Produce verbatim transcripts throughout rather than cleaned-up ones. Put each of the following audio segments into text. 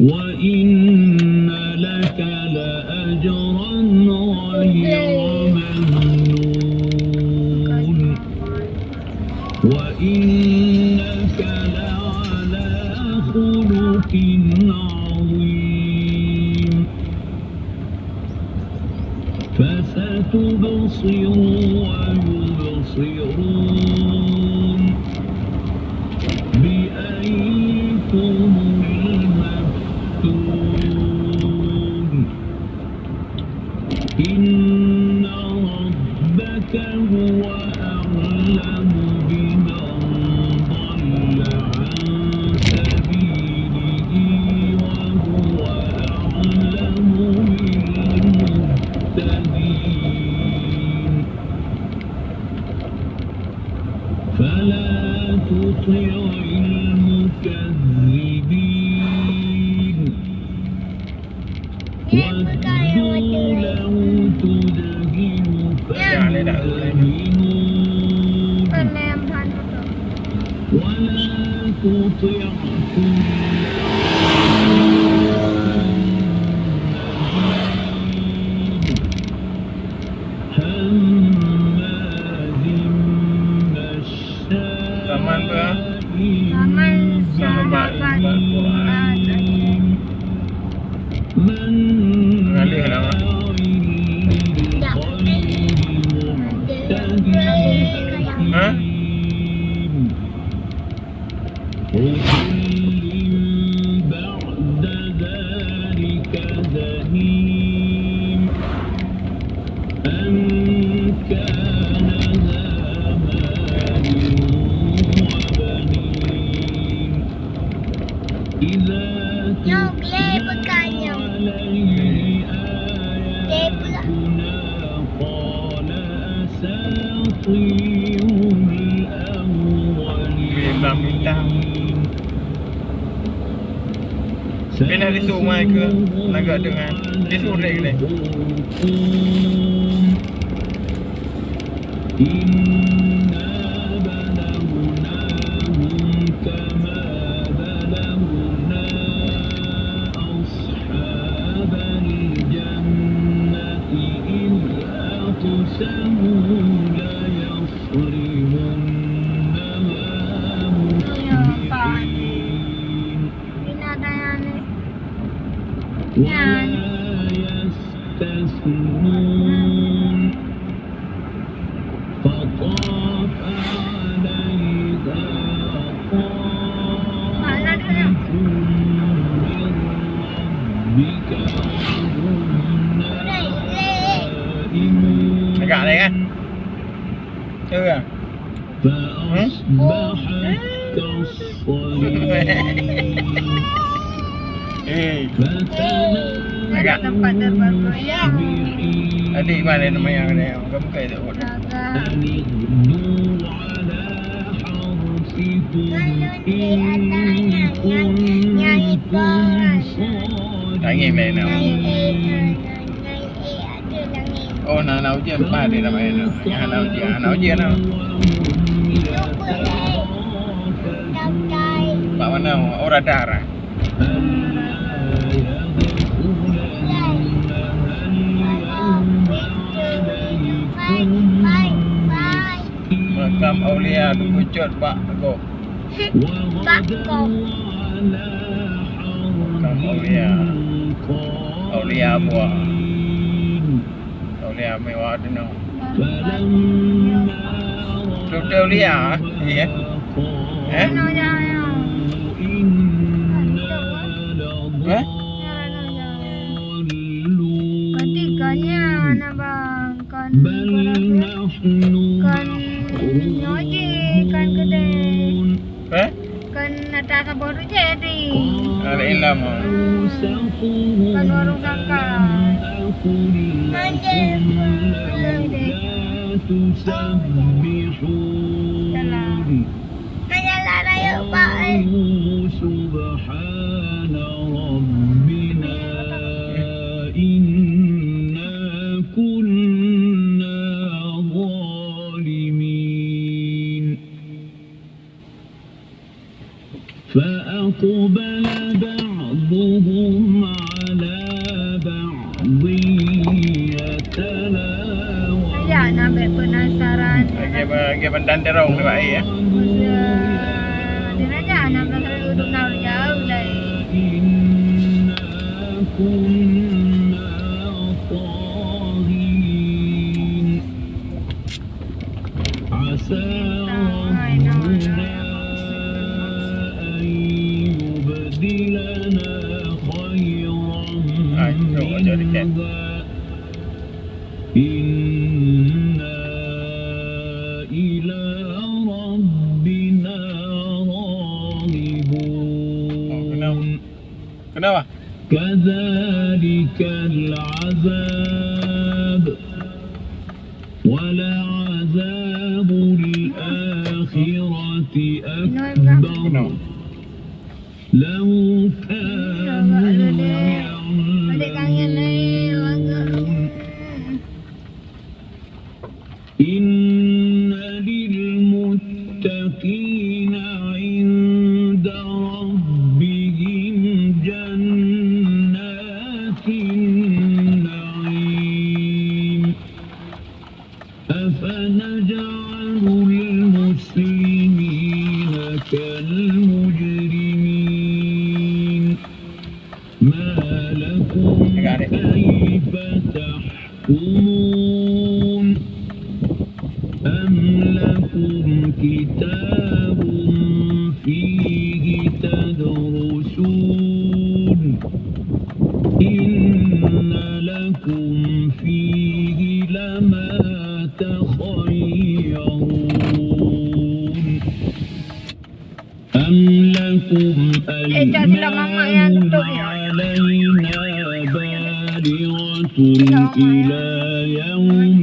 وإن لك لأجرا غير ممنون. وإنك لعلى خلق عظيم. فستبصر ويبصرون بأيكم المفتون. إن ربك هو أعلم بمن ضل عن سبيله وهو أعلم بالمهتدين. فلا تطع المكذبين. ودوا لو تدهن فيدهنون. ولا تطع كل حلاف مهين. هماز مشاء Taman apa? Taman Sahabat Al-Quran. Mengalir lah, Mak. Ya. Ha? عتل بعد ذلك زنيم. أن كان ذا مال وبنين. إذا تتلى عليه آياتنا قال أساطير الأولين. Bintang-bintang. Bila disu mai ke naga dengan disu rek ni. إنا بلوناهم كما بلونا أصحاب الجنة إذ أقسموا ليصرمنها مصبحين. ولا يستثنون. فطاف عليها طائف من ربك وهم نائمون. Agak lain kan? Betul kan? فأصبحت كالصريم. Eh. Agak. Tempat terbaik. Adik mana nama yang ada? Bukan, bukan itu. أن اغدوا على حرثكم إن كنتم صارمين. Tangis lain nama. Oh, na, na ujian, bah, dia nama dia. Ya, na ujian, na ujian, na. Bak mana? Oh, radar, eh? Makam aulia dikucot bak kok. Bak kok. Makam aulia. Aulia buah. Aulia mewah deno. Doktor aulia, iya. Eh? Hah? Berarti kan nyan, abang. Kan, kan, kan nyoe jih, kan keudeh. Eh? Kan ata saboh tu jadi. Al-Ilam. Hmm. Kan warung sangka. Manja. Manja deh. Yalah. Manja lah rayeuk bak, eh. قالوا سبحان ربنا إنا كنا ظالمين. فأقبل بعض بعضهم على بعض يتلاومون. Ayah nak bèk penasaran. Lagi apa, lagi apa dan terong ni, Pak, ya? Masa dia nak nak nak nak nak nak. إنا كنا طاغين. عسى ربنا أن يبدلنا خيرا منها. إنا إلى ربنا راغبون. Kenapa? كذلك العذاب ولعذاب الآخرة أكبر لو كانوا يعلمون. إن للمتقين عند ربهم جنات النعيم. أفنجعل المسلمين كالمجرمين. ما لكم كيف تحكمون. أم لكم كتاب فيه تدرسون. إن لكم فيه لما تخيرون. أم لكم أيمان علينا بالغة إلى يوم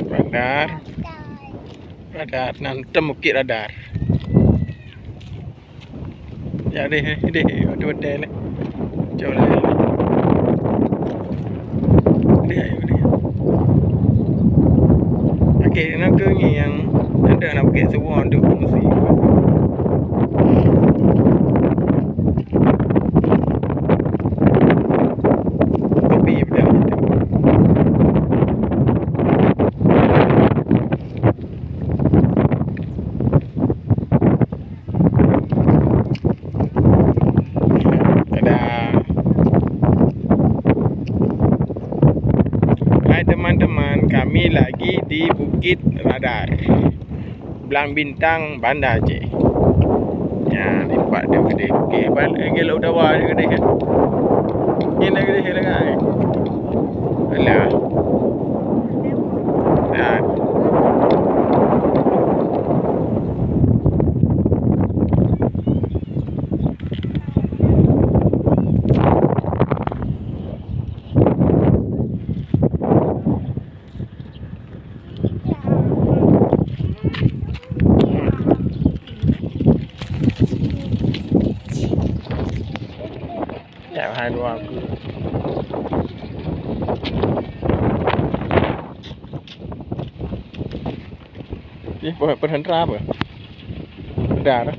Radar. Radar. Nan tem bukit radar. Ya deh, deh, betul-betul ni. Jauh lah. Deh, ayo deh. Okey, nak ke ni yang ada nak bukit sewa untuk fungsi. Kopi betul. Dadah. Hai teman-teman, kami lagi di Bukit Radar, Blang Bintang, Banda Aceh. Ya, nampak dia gede. Okey, bal-, eh, gelok dawa dia gede kan. Ini gede lagi. Alah. Nah. Ya, hai dua aku. Ih, buat perhentra apa? Benar.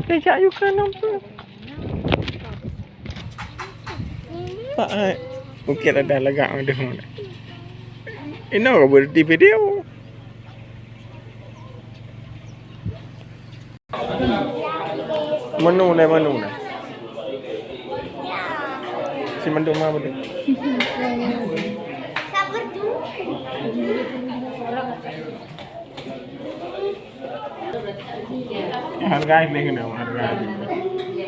Kejak you kan apa? Tak, eh. Bukit ada lagak ada. Inoe ka berhenti video. Menu nai, menu nai. Si mendung apa tu? Ya, harga ini kena, harga ini.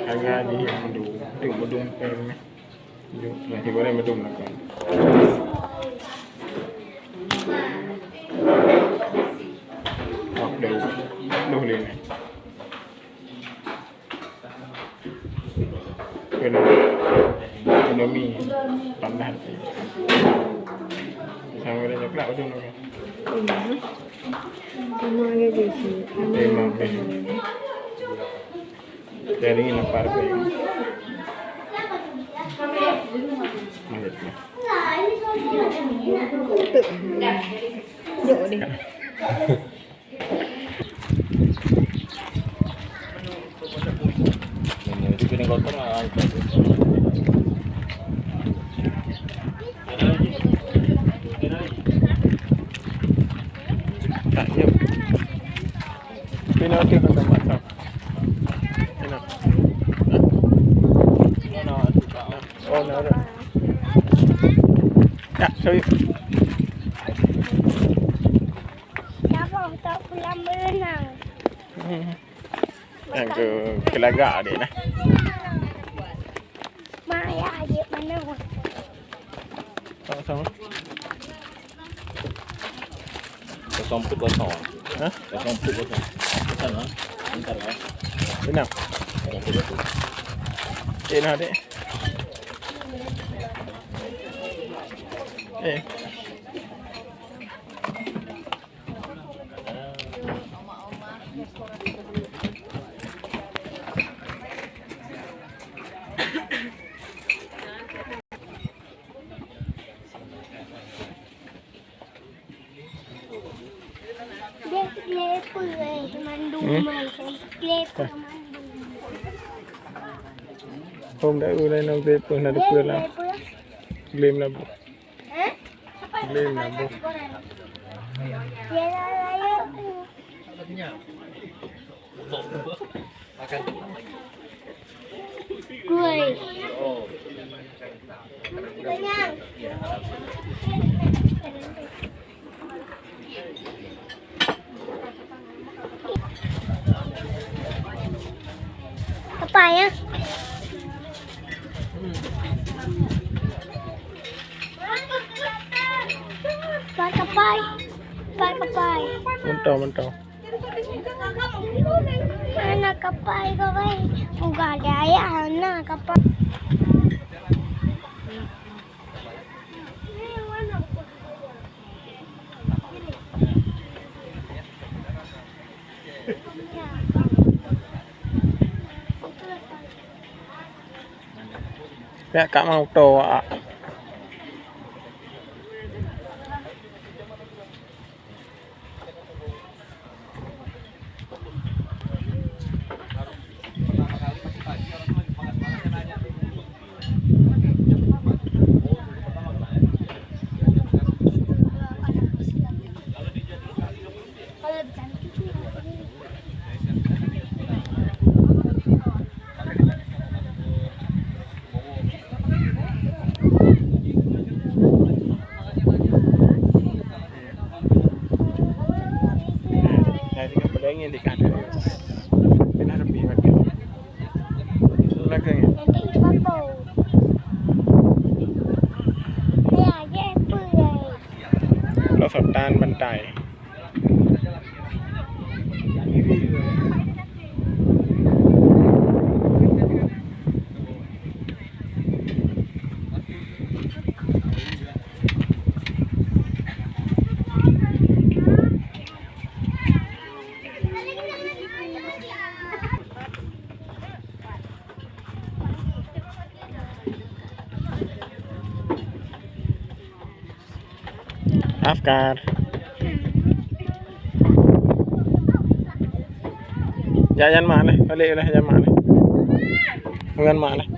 Harga ini yang mendung. Tu mendung, eh, mendung. Nasi goreng mendung belakang. Oh, dah. Dah boleh ni. Kena. Kena mi. Panas. Sama ada coklat, betul tak? Iya. Sama ada je sih. Sama ada. Dari ini lapar, guys. Lanjut, ya. Jok deh. Ini, ini gotong, ah, angkat. Tak, jom. Pina okey, kata mak. Pina. Oh, no, no. Ya, sorry. Siapa tak pulang berenang? Hmm. Yang ke, ke lagak dek nah. Mak, ya, adik mana? Sama-sama. Kosong put kosong. Hah? Kosong put kosong. Pesan, ha? Bentar, ha? Benar. Kosong put kosong. Eh, nah, dek. Eh. Dia leper, eh, mandum, hmm? Eh, leper mandum. Hôm đã ư đây năm về phường là được quyền lắm. Leper. Lên là Lé nabôh. Kuih. Apa ya? Pat kapai. Pat kapai. Mantap, mantap. Hana kapai, kapai. Uga ada ayah, hana kapai. Ya, kak mau tahu, ah. Lo sotan bantai. Afkar. Jajan mak neh, balik lah jajan mak neh. Ngon mak neh.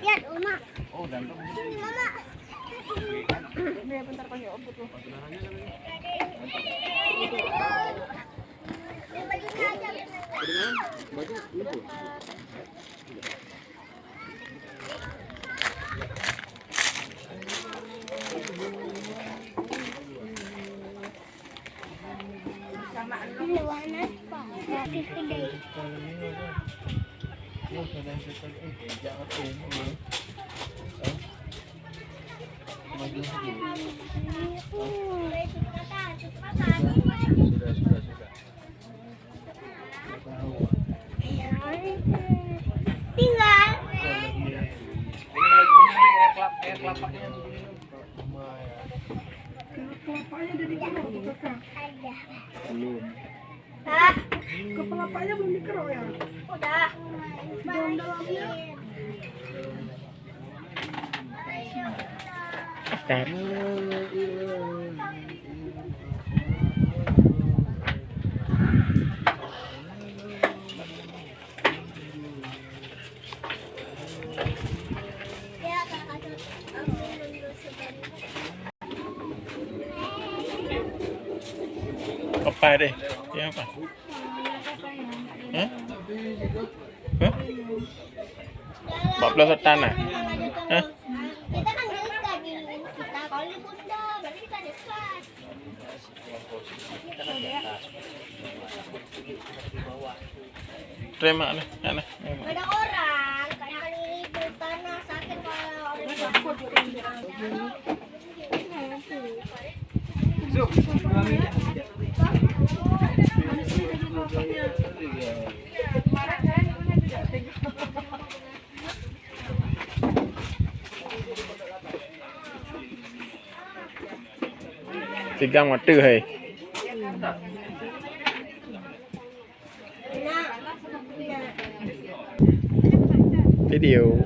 Lihat, Uma. Ini, Mama. Ini bentar, panggil Om Putu. Sudah, sudah, sudah. Tinggal. Ini lagi, ini air kelap-, air kelapanya. Kelapanya dari mana, Kakak? Belum. Hah? Kepalanya belum dikerok, ya? Udah. Dalam-dalamnya. Akar. Apa deh? Ya apa? Hah? Hah? Empat belas setan, eh? Hah? Terima nih, ya, nih. Ada orang, kadang di tanah sakit kalau orang. Sigang mata hai. Video.